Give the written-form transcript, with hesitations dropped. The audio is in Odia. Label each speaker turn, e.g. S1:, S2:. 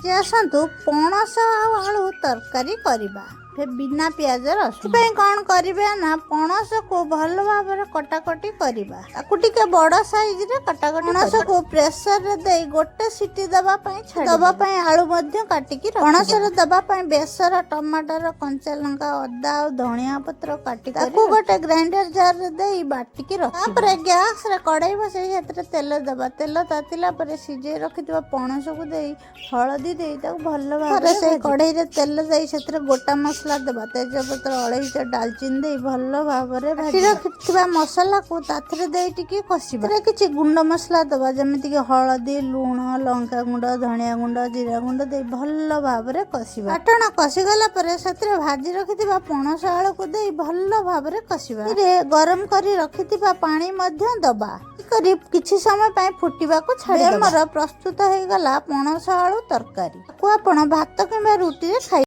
S1: ଆସନ୍ତୁ ପଣସ ଆଉ ଆଳୁ ତରକାରୀ କରିବା ବିନା ପିଆଜ ରସୁଣ। ସେଥିପାଇଁ କ'ଣ କରିବେ ନା, ପଣସକୁ ଭଲ ଭାବରେ କଟାକଟି କରିବା। ତାକୁ ଟିକେ ବଡ଼ ସାଇଜରେ କଟାକଟି। ପଣସକୁ ପ୍ରେସରରେ ଦେଇ ଗୋଟେ ସିଟି ଦେବା ପାଇଁ ଛାଡ଼ି ଦେବା ପାଇଁ ଆଳୁ ମଧ୍ୟ କାଟିକି। ପଣସରେ ଦେବା ପାଇଁ ବେସର, ଟମାଟର, କଞ୍ଚା ଲଙ୍କା, ଅଦା ଆଉ ଧଣିଆ ପତ୍ର କାଟି ତାକୁ ଗୋଟେ ଗ୍ରାଇଣ୍ଡର ଜାରରେ ଦେଇ ବାଟିକି ରଖି, ତାପରେ ଗ୍ୟାସରେ କଡ଼େଇ ବସେଇ ସେଥିରେ ତେଲ ଦେବା। ତେଲ ତାତିଲା ପରେ ସିଝେଇ ରଖିଥିବା ପଣସକୁ ଦେଇ, ହଳଦୀ ଦେଇ ତାକୁ ଭଲ ଭାବରେ ସେଇ କଢ଼େଇରେ ତେଲ ଦେଇ ସେଥିରେ ଗୋଟା ମସଲା ଦେବା। ତେଜପତ୍ର, ଅଳେଇଚ, ଡାଲଚିନି ଦେଇ ଭଲ ଭାବରେ ଭାଜି ରଖିଥିବା ମସଲାକୁ ତାଥିରେ ଦେଇ ଟିକେ କଷିବା। ସେଥିରେ କିଛି ଗୁଣ୍ଡ ମସଲା ଦେବା, ଯେମିତିକି ହଳଦୀ, ଲୁଣ, ଲଙ୍କା ଗୁଣ୍ଡ, ଧନିଆ ଗୁଣ୍ଡ, ଜିରା ଗୁଣ୍ଡ ଦେଇ ଭଲ ଭାବରେ କଷିବା। ବାଟଣ କଷିଗଲା ପରେ ସେଥିରେ ଭାଜି ରଖିଥିବା ପଣସ ଆଳୁକୁ ଦେଇ ଭଲ ଭାବରେ କଷିବା। ସେଥିରେ ଗରମ କରି ରଖିଥିବା ପାଣି ମଧ୍ୟ ଦବା କରି କିଛି ସମୟ ପାଇଁ ଫୁଟିବାକୁ ଛାଡ଼ି। ଆମର ପ୍ରସ୍ତୁତ ହେଇଗଲା ପଣସ ଆଳୁ ତରକାରୀ। ତାକୁ ଆପଣ ଭାତ କିମ୍ବା ରୁଟିରେ ଖାଇ